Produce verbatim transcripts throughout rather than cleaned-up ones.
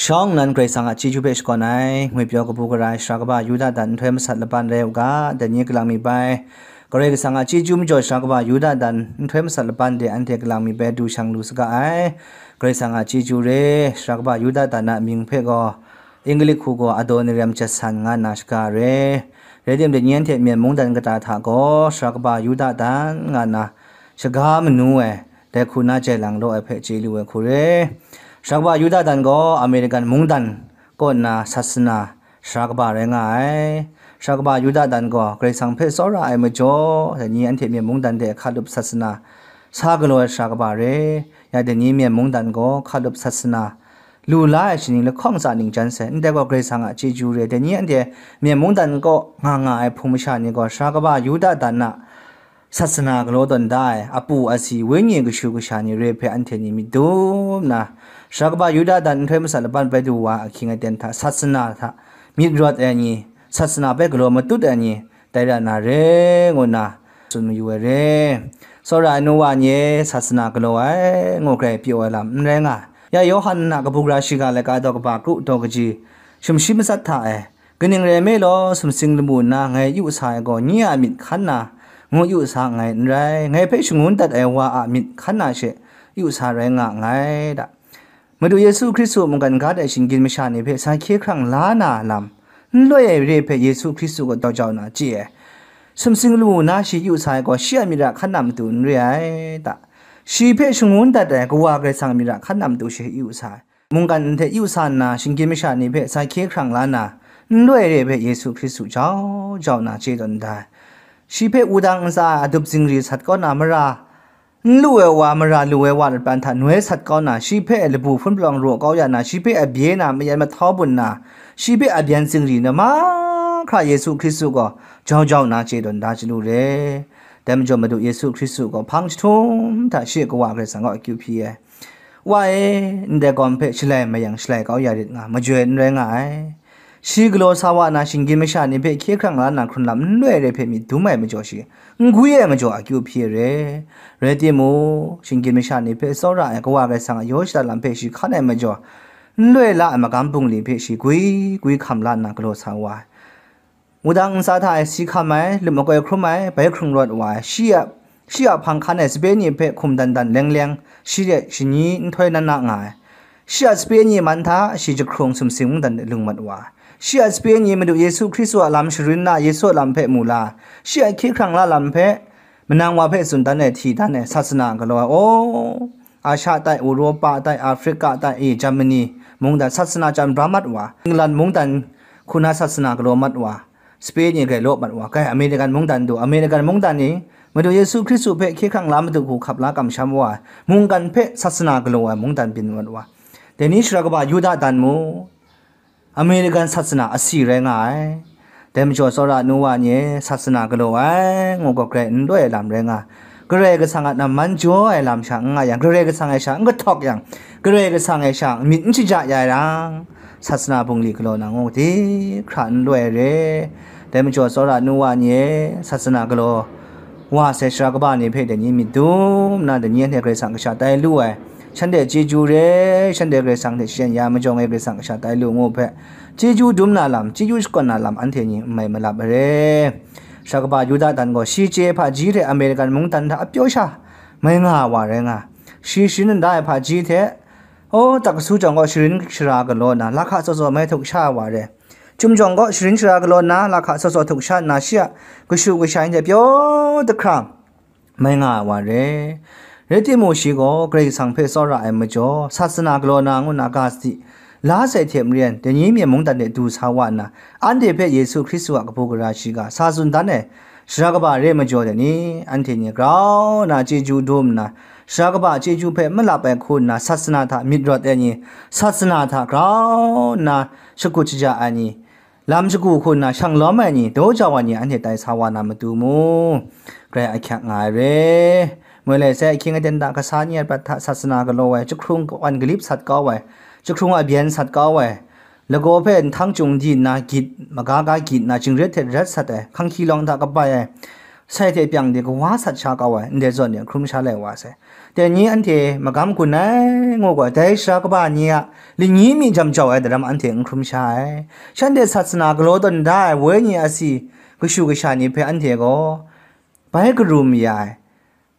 Shawng nnan Karai Kasang a chyeju hpe shakawn ai, ngwipyaw kabu gara ai Sara Kaba Yuda dan nhtoi masat laban rai u ga, dai ni galang mi bai. Karai Kasang a chyeju majaw Sara Kaba Yuda dan nhtoi masat laban de anhte galang mi bai du shang lu saga ai. Karai Kasang a chyeju re, Sara Kaba Yuda dan a mying hpe gaw, English hku gaw Adoniram Judson nga nna shaga re. Rai timung, dai ni anhte Myen mungdan kata hta gaw Sara Kaba Yuda dan nga nna shaga manu ai, dai hku na jai lang law ai hpe chye lu ai hku re. Sara Kaba Yuda dan gaw American mungdan kaw nna sasana sara kaba rai nga ai. Sara Kaba Yuda dan gaw Karai Kasang hpe tsawra ai majaw, dai ni anhte Myen mungdan de hkalup sasana sa galaw ai sara kaba re. Ya dai ni Myen mungdan gaw hkalup sasana lu la ai shaning lahkawng tsa ning jan sai, ndai gaw Karai Kasang a chyeju re. Dai ni anhte Myen mungdan kaw nga nga ai hpung masha ni gaw Sara Kaba Yuda dan a sasana galaw tawn da ai, apu asi, wenyi kashu kasha ni re hpe anhte ni myit dum nna, Sara Kaba Yuda dan nhtoi masat laban bai du wa ahkying aten hta, sasana hta myit rawt ai ni, sasana hpe galaw matut ai ni, tai ra na re, ngu nna tsun mayu ai re. Tsawra ai nu wa ni e, sasana galaw ai, ngu grai pyaw ai lam n rai nga. Ya Yawhan a kabu gara shiga laika daw kaba kru daw kaji, sumshi matsat hta e, kaning rai nme law, sumsing lamu nna ngai yu sa ai gaw, nye a myit hkan na ngu yu sa nngai n rai, ngai hpe shangun dat ai wa a myit hkan na she yu sa rai nga nngai da. Madu Yesu Hkristu mungkan ga ai shinggyim masha ni hpe sa hkye hkrang la na lam, n loi ai re hpe Yesu Hkristu gaw daw jau na chye ai. Sumsing lamu na shi yu sa ai gaw, shi a myit ra hkan na matu n re ai ta? Shi hpe shangun dat ai Kawa Karai Kasang a myit ra hkan na matu shi yu sa ai. Mungkan hte yu sa nna, shinggyim masha ni hpe sa hkye hkrang la na, n loi re hpe Yesu Hkristu jau jau na chye tawn da ai. Shi hpe wudang ntsa ai adup zingri sat kau na mara, n lu ai wa mara lu ai wa latpan hta noi sat kau na, shi hpe labu hpun palawng raw kau ya na, shi hpe a bye na mayan mahtau bun na, shi hpe a byan zingri na mahkra Yesu Hkristu gaw jau jau na chye tawn da chyalu re. Dai majaw Madu Yesu Hkristu gaw hpang jahtum hta shi a Kawa Karai Kasang gaw akyu hpyi ai. Wa e, ndai gawm hpe shalai mayang shalai kau ya rit nga, majoi n rai nga ai. Shi galaw sa wa na shinggyim masha ni hpe hkye hkrang la na hkrun lam n loi re hpe myit dum ai majaw shi, n gwi ai majaw akyu hpyi re. Rai timung, shinggyim masha ni hpe tsawra ai Kawa Karai Kasang a yaw shada lam hpe shi hkan ai majaw, n loi la ai magam bungli hpe shi gwi gwi hkam la nna galaw sa wa ai. Wudang ntsa hta e si hkam ai, lum makoi hkrum ai, bai hkrung rawt wa ai, shi a, shi a hpang hkan e sape ni hpe hkum dan dan leng leng, shi de shani nhtoi nan na nga ai. Shi a sape ni man hta shi jahkrung sumsing mungdan de lung mat wa ai. Shi a sape ni Madu Yesu Hkristu a lam sharin na, Yesu a lam hpe mu la ai. Shi a hkye hkrang la lam hpe, manang wa hpe tsun dan ai, hti dan ai, sasana galaw ai, aw, Asha tai, Europa tai, Afrika tai, e, Germany mungdan sasana chyan bra mat wa, England mungdan hku na sasana galaw mat wa, Spain ni grai law mat wa, kai American mungdan du, American mungdan ni Madu Yesu Hkristu hpe hkye hkrang la madu hku hkap la kamsham wa ai, mungkan hpe sasana galaw ai mungdan byin mat wa. Dai ni sara kaba Yuda dan mu, American sasana asi rai nga ai. Dai majaw tsawra nu wa ni e sasana galaw ai, ngu gaw grai n loi ai lam rai nga. Karai Kasang a namman jaw ai lam sha n nga yang, Karai Kasang e sha n kahtawk yang, Karai Kasang e sha myit n shaja ya yang, sasana bungli galaw na ngu hti hkra n loi ai re. Dai majaw tsawra nu wa ni e sasana galaw wa sai sara kaba ni hpe dai ni myit dum nna, dai ni anhte Karai Kasang kasha tai lu ai, shanhte chyeju re, shanhte Karai Kasang hte shayan ya majawng e Karai Kasang kasha tai lu ngu hpe, chyeju dum na lam, chyeju shakawn na lam anhte ni n mai malap ai re. Sara kaba Yuda dan gaw shi chye hpaji hte American mungdan hta apyaw sha mai nga wa rai nga. Shi sharin da ai hpaji hte, aw, tak kasu jawng gaw sharin shara galaw nna, lahka tsaw tsaw mai htuk sha wa re. Chyum jawng gaw sharin shara galaw nna, lahka tsaw tsaw htuk sha nna, shi a kashu kasha hte pyaw dahkra mai nga ai wa re. Rai timung, shi gaw Karai Kasang hpe tsawra ai majaw, sasana galaw na ngu na ga sadi la sai hte maren, dai ni myen mungdan de du sa wa nna, anhte hpe Yesu Hkristu a kabu gara shiga sa tsun dan ai sara kaba re majaw dai ni, anhte ni grau nna chyeju dum nna, sara kaba chyeju hpe malap ai hku nna, sasana hta myit rawt ai ni, sasana hta grau nna shakut shaja ai ni, lam shagu hku nna shang lawm ai ni, daw jau ai ni anhte tai sa wa na matu mu, grai ahkyak nga ai re. Moi lai sai, ahkying aten hta kasa ni a prat hta sasana galaw ai, jahkrung kawan galip sat kau ai, jahkrung a byen sat kau ai, lagaw hpe nhtang chyung di nna gyit, maga ga gyit nna jingret hte rat sat ai, hkanghki lawng hta kabai ai, sai hte pyang de kawa sat sha kau ai, ndai zawn ni hkrum sha lai wa sai. Dai ni anhte magam gun ai ngu gaw, dai sara kaba ni a lingyi mi jam jau ai daram anhte n hkrum sha ai. Shanhte sasana galaw tawn da ai wenyi asi kashu kasha ni hpe anhte gaw bai karum ya ai,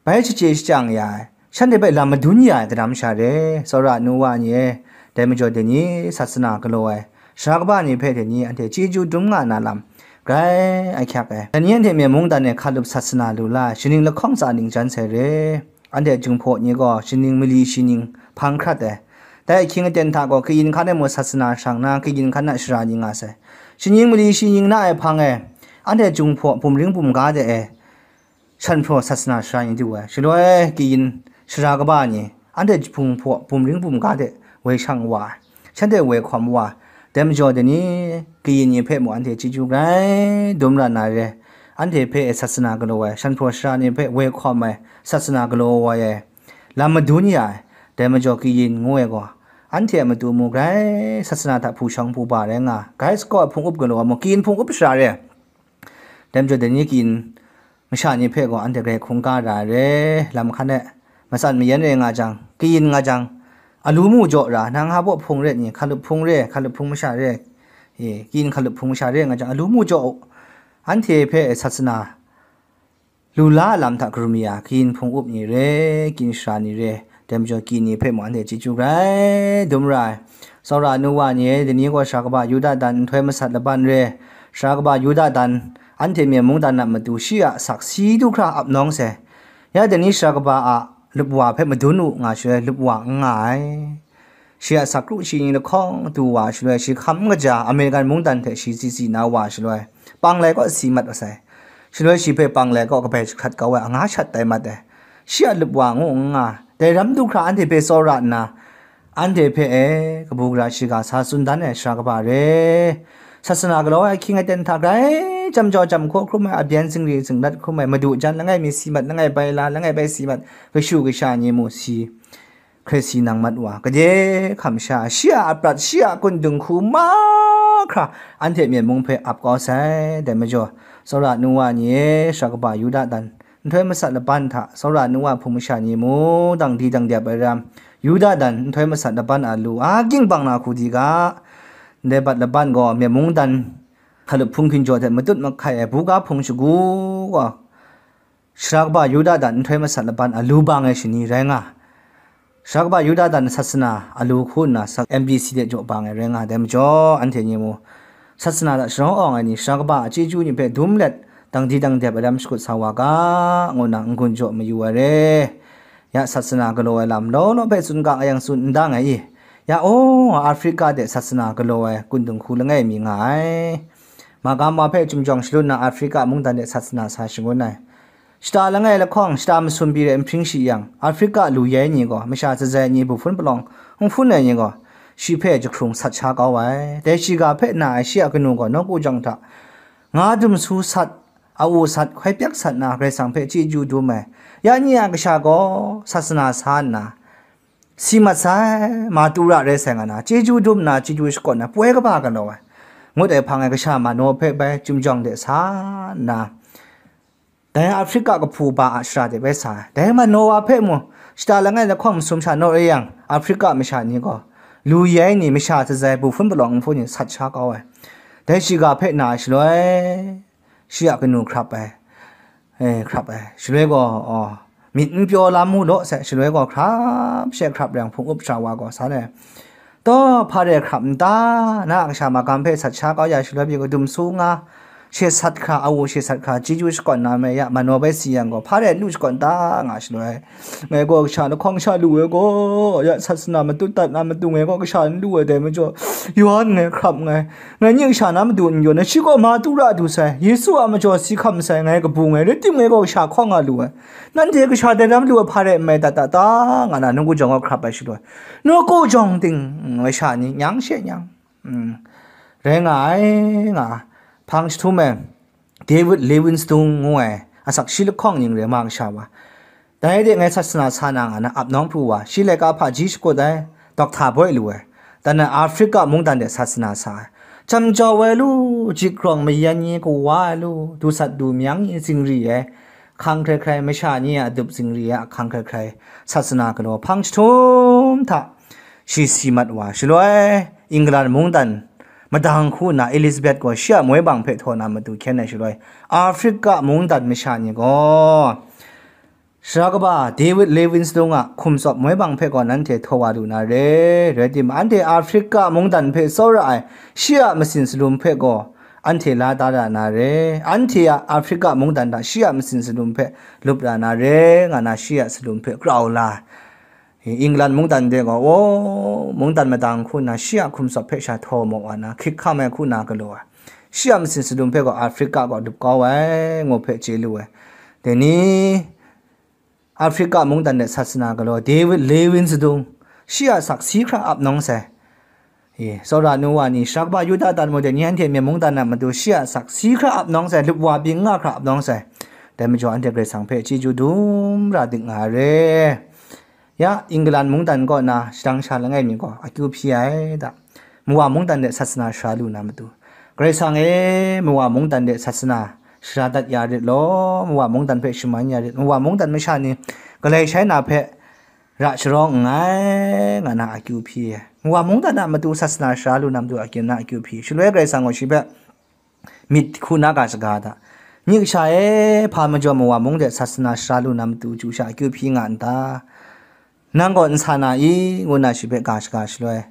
bai shachye shachyang ya ai, shanhte hpe lam madun ya ai daram sha re, tsawra nu wa ni e. Dai majaw dai ni sasana galaw ai sara kaba ni hpe dai ni anhte chyeju dum nga na lam grai ahkyak ai. Dai ni anhte myen mungdan e hkalup sasana lu la ai, shaning lahkawng tsa ning jan sai re. Anhte Jinghpaw ni gaw shaning mali shi ning hpang hkrat ai. Dai ahkying aten hta gaw kayin hkan e mung sasana shang na, kayin hkan a shara ni nga sai. Shaning mali shi ning na ai hpang e, anhte Jinghpaw bumring bumga de e, shanhpraw sasana shara ni du ai. Shaloi kayin shara kaba ni, anhte jahpung hpaw bumring bumga de woi shang wa ai, shanhte woi hkawm wa ai. Dai majaw dai ni kayin ni hpe mung anhte chyeju grai dum ra na re, anhte hpe sasana galaw ai, shanhpraw shara ni hpe woi hkawm ai, sasana galaw ai, lam madun ya ai. Dai majaw kayin ngu ai gaw, anhte a matu mung grai sasana hta hpu shawng hpu ba rai nga, grai sakaw ai hpung up galaw ai mung, kayin hpung up shara re. Dai majaw dai ni kayin masha ni hpe gaw anhte grai hkungga ra ai re, lam hkan e matsan mayan rai nga jang, kayin nga jang, alu mu jaw ra, nang ha baw hpung re ni, hkalup hpung re, hkalup hpung masha re, e, kayin hkalup hpung masha re nga jang, alu mu jaw u, anhte hpe sasana lu la a lam hta karum ya, kayin hpung up ni re, kayin shara ni re, dai majaw kayin ni hpe mung anhte chyeju grai dum ra ai. Tsawra nu wa ni e, dai ni gaw sara kaba Yuda dan nhtoi masat laban re, sara kaba Yuda dan anhte myen mungdan a matu shi a asak si du hkra ap nawng sai. Ya dai ni sara kaba a lup wa hpe madun u nga shaloi, lup wa n nga ai. Shi a sakru shi ni lahkawng du wa shaloi, shi hkam n kaja Amerikan mungdan hte shi tsitsi na wa shaloi, panglai kaw si mat wa sai. Shaloi shi hpe panglai kaw kabai jahkrat kau ai, anga shat tai mat ai. Shi a lup wa ngu n nga, dai ram du hkra anhte hpe tsawra nna, anhte hpe e kabu gara shiga sa tsun dan ai sara kaba re. Sasana galaw ai ahkying aten hta grai jam jau jam hkaw hkrum ai, abyen zingri zingrat hkrum ai, madu jan langai mi si mat, langai bai la, langai bai si mat, kashu kasha ni mu si hkre si nang mat wa, gade hkam sha, shi a aprat, shi a kun dinghku mahkra anhte myen mung hpe ap kau sai. Dai majaw, tsawra nu wa ni e, sara kaba Yuda dan nhtoi masat laban hta, tsawra nu wa hpung masha ni mung dang di dang dep ai ram, Yuda dan nhtoi masat laban a lu a ging bang na hku di ga, ndai bat laban gaw myen mungdan hkalup hpung hkinjaw hte matut mahkai ai buga hpung shagu gaw, sara kaba Yuda dan nhtoi masat laban a lu bang ai shani rai nga. Sara kaba Yuda dan sasana a lu hku nna sak M B C de jaw bang ai rai nga, dai majaw, anhte ni mu, sasana hta sharawng awng ai ni, sara kaba a chyeju ni hpe dum let, dang di dang dep ai lam shakut sa wa ga, ngu nna n-gun jaw mayu ai re. Ya sasana galaw ai lam law law hpe tsun ga nga yang tsun n dang ai i? Ya aw, Afrika de sasana galaw ai kun dinghku langai mi nga ai. Magam wa hpe chyum jawng shalun na Afrika mungdan de sasana sa shangun ai. Shata langai lahkawng, shata masum pyi re nhpring shi yang, Afrika lu yai ni gaw masha tazai ni bu hpun palawng n hpun ai ni gaw, shi hpe jahkrung sat sha kau ai. Dai shiga hpe na ai shi a kanu gaw nawku jawng hta nga dum su sat, a-u sat, hkoi pyak sat na Karai Kasang hpe chyeju dum ai. Ya ni a kasha gaw sasana sa nna, si mat sai, ma tu ra rai sai nga na, chyeju dum nna chyeju shakawn ai, poi kaba galaw ai, ngut ai hpang ai kasha manaw hpe bai chyum jawng de sa nna, dai Afrika kahpu ba a shara de bai sa ai. Dai manaw wa hpe mung, shata langai lahkawng masum sha naw re yang, Afrika masha ni gaw, lu yai ni, masha tazai bu hpun palawng nhpun ni sat sha kau ai. Dai shiga hpe na ai shaloi, shi a kanu hkrap ai, e, hkrap ai. Shaloi gaw, aw, myit n pyaw lam mu law sai, shaloi gaw hkrap she hkrap yang hpung up sha wa gaw san ai, taw, hpa rai hkrap n ta? Na a kasha magam hpe sat sha kau ya shaloi pyi kadum su nga, she sat hkra, a-u she sat hkra, chyeju shakawn na me ya, manaw bai si yang gaw, hpa rai n lu shakawn ta nga shaloi, ngai gaw kasha lahkawng sha lu ai gaw, ya sasana matut dat na matu ngai gaw kasha n lu ai dai majaw, yawn ngai hkrap ngai, ngai ni kasha na matu n yawn ai, shi gaw ma tu ra du sai, Yesu a majaw si hkam sai, ngai kabu ngai, rai tim ngai gaw kasha hkawng nga lu ai. Nanhte kasha dai ram lu ai hpa rai n mai dat ta ta, nga na nawku jawng gaw hkrap ai shaloi, nawku jawng ting, mm, masha ni nyang she nyang, mm, rai nga ai, nga, hpang jahtum ai, David Livingstone ngu ai, asak shi lahkawng ning rai ma kasha wa. Dai de ngai sasana sa na nga na ap nawng pru wa, shi laika hpaji shakut ai, Doctor Boy lu ai, dan na Afrika mungdan de sasana sa ai. Jam jau ai lu, jik rawng mayan ni kawa ai lu, du sat du myang ni zingri ai, hkang hkrai hkrai masha ni a dup zingri ai hkang hkrai hkrai, sasana galaw hpang jahtum hta shi si mat wa. Shaloi England mungdan madang hku nna Elizabeth gaw shi a moi bang hpe htaw na matu hkyen ai shaloi, Afrika mungdan masha ni gaw, Sara kaba David Livingstone a hkum tsawp moi bang hpe gaw nanhte htaw wa lu na re, rai timung, anhte Afrika mungdan hpe tsawra ai shi a masin salum hpe gaw anhte la da ra na re, anhte a Afrika mungdan hta shi a masin salum hpe lup ra na re, nga na shi a salum hpe grau la. England mungdan de gaw, o, mungdan madang hku nna shi a hkum tsawp hpe sha htaw maw wa na, hkrik hkam ai hku na galaw ai. Shi a masin salum hpe gaw Afrika gaw lup kau ai, ngu hpe chye lu ai. Dai ni, Afrika mungdan de sasana galaw David Livingstone, shi a asak si hkra ap nawng sai. E, tsawra nu wa ni, sara kaba Yuda dan mung de ni, anhte Myen mungdan a matu shi a asak si hkra ap nawng sai, lup wa byin nga hkra ap nawng sai. Dai majaw anhte Karai Kasang hpe chyeju dum ra dik nga ai re. Ya, England mungdan kaw na shadang sha langai mi gaw akyu hpyi ai da. Mawa mungdan de sasana sara lu na matu, Karai Kasang e, mawa mungdan de sasana sara dat ya rit law, mawa mungdan hpe shaman ya rit, mawa mungdan masha ni galai shai na hpe ra sharawng nngai, nga na akyu hpyi ai. Mawa mungdan a matu sasana sara lu na matu akyu na akyu hpyi. Shaloi Karai Kasang gaw shi hpe myit hku na ga shaga da. Ni kasha e, hpa majaw mawa mung de sasana sara lu na matu chyu sha akyu hpyi nga n ta? Nang gaw n sa na i? Ngu na shi hpe ga shaga shaloi,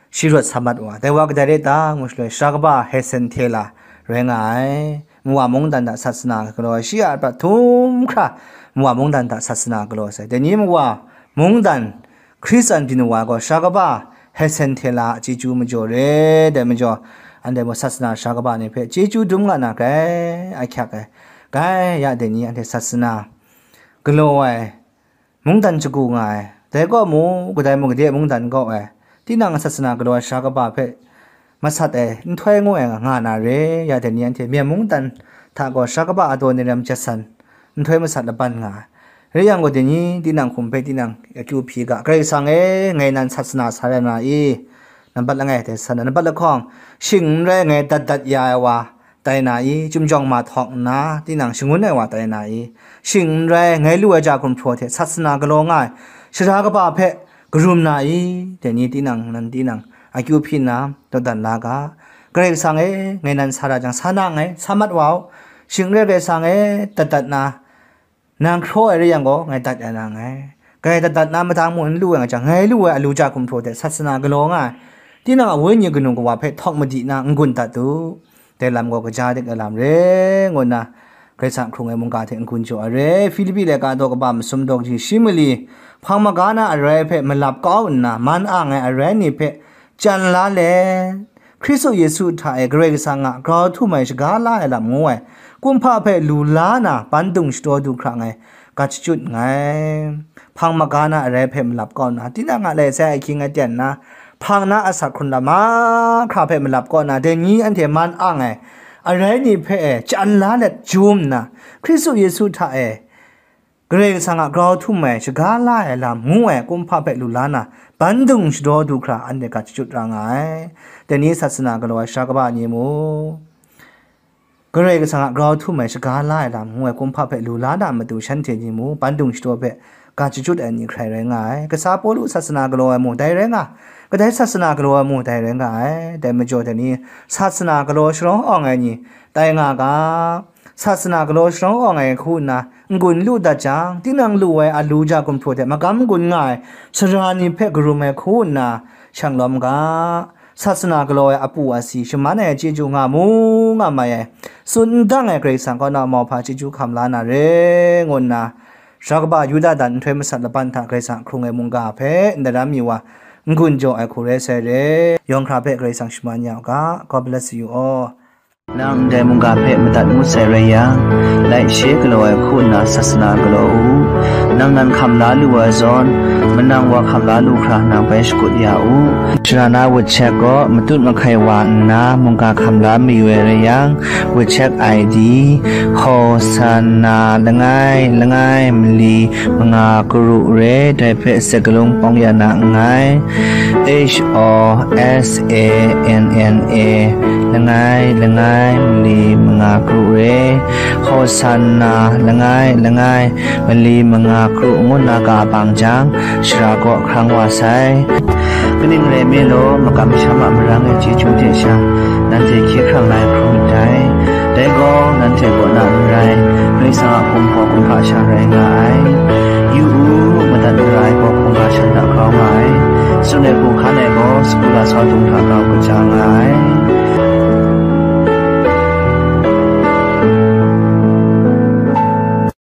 shi rawt sa mat wa. Dai wa kadai rai ta? Ngu shaloi, sara kaba Hesentela rai nga ai. Mawa mungdan hta sasana galaw ai shi a prat htum hkra, mawa mungdan hta sasana galaw sai. Dai ni mawa mungdan Hkristan byin wa gaw sara kaba Hesentela a chyeju majaw re. Dai majaw, anhte mung sasana sara kaba ni hpe chyeju dum nga na grai ahkyak ai. Gai ya dai ni anhte sasana galaw ai mungdan shagu nga ai. Dai kaw mung, kadai mung gade mungdan kaw ai, tinang sasana galaw ai sara kaba hpe masat ai nhtoi ngu ai nga na re. Ya dai ni anhte Myen mungdan hta gaw sara kaba adaw ni ram jasan nhtoi masat laban nga ai. Rai yang gaw, dai ni tinang hkum hpe tinang akyu hpyi ga, Karai Kasang e, ngai nan sasana sa ra na i? Nambat langai dai san na, nambat lahkawng, shing n rai ngai dat dat ya ai wa tai na i? Chyum jawng ma htawk nna, tinang shangun ai wa tai na i? Shing n rai ngai lu ai ja gumhpraw hte sasana galaw nga ai sara kaba hpe karum na i? Dai ni tinang, nan tinang akyu hpyi nna, dawdan la ga. Karai Kasang e, ngai nan sa ra jang, sa na nngai, sa mat wa u. Shing n rai Karai Kasang e, dat dat na, nang hkraw ai rai yang gaw, ngai dat ya na nngai. Karai dat dat na madang mung n lu ai nga jang, ngai lu ai alu ja gumhpraw hte sasana galaw nga ai, tinang a wenyi kanu kawa hpe htawk madi na n-gun dat u. Dai lam gaw kaja dik ai lam re, ngu nna Karai Kasang hkrung ai mungga hte n-gun jaw ai re. Filipi laika daw kaba masum daw kaji shi mali, hpang maga na arai hpe malap kau nna, man ang ai arai ni hpe chyan la let, Hkristu Yesu hta e Karai Kasang a grau htum ai shaga la ai lam ngu ai kumhpa hpe lu la na, bandung shadaw du hkra ngai gat shachyut nngai. Hpang maga na arai hpe malap kau nna, tinang a lai sai ahkying aten na, hpang na asak hkrun lam mahkra hpe malap kau nna, dai ni anhte man ang ai arai ni hpe e chyan la let jum nna, Hkristu Yesu hta e Karai Kasang a grau htum ai shaga la ai lam ngu ai kumhpa hpe lu la na, bandung shadaw du hkra anhte gat shachyut ra nga ai. Dai ni sasana galaw ai sara kaba ni mung, Karai Kasang a grau htum ai shaga la ai lam ngu ai kumhpa hpe lu la na matu shanhte ni mung, bandung shadaw hpe gat shachyut ai ni hkrai rai nga ai. Kasa Pawlu sasana galaw ai mung dai rai nga, kadai sasana galaw ai mung dai rai nga ai. Dai majaw dai ni sasana galaw sharawng awng ai ni tai nga ga. Sasana galaw sharawng awng ai hku nna n-gun lu dat jang, tinang lu ai alu ja gumhpraw hte magam gun nga ai sara ni hpe karum ai hku nna shang lawm ga. Sasana galaw ai apu asi shaman ai chyeju nga mu nga mai ai, tsun n dang ai Karai Kasang kaw na mauhpa chyeju hkam la na re, ngu nna, sara kaba Yuda dan nhtoi masat laban hta Karai Kasang hkrung ai mungga hpe ndaram mi wa n-gun jaw ai hku rai sai re. Yawng hkra hpe Karai Kasang shaman ya u ga. God bless you all. Nang ndai mungga hpe madat ngut sai rai yang, laishe galaw ai hku nna sasana galaw u. Nang nan hkam la lu ai zawn, manang wa hkam la lu hkra nang bai shakut ya u. Shara na wut chek gaw matut mahkai wa nna mungga hkam la mayu ai rai yang, wut chek I D, Hosanna langai langai mali manga karu re, dai hpe sakalung pawng ya na nngai. H O S A N N A, langai langai mali manga karu re, Hosanna langai langai mali manga karu ngu nna ka bang jang, shara kaw hkrang wa sai. Kaning rai nme law, makam masham a marang e chyeju hte sha, nanhte hkye hkrang lai hkrum ndai. Dai gaw, nanhte kaw na n rai, Karai Kasang a hkum hpaw hkum hpa sha rai nga ai. Yu u, madat mara ai gaw hkungga shan hta grau nga ai. Tsun ai hku hkan ai gaw, sagu lasau dung hta grau kaja nga ai.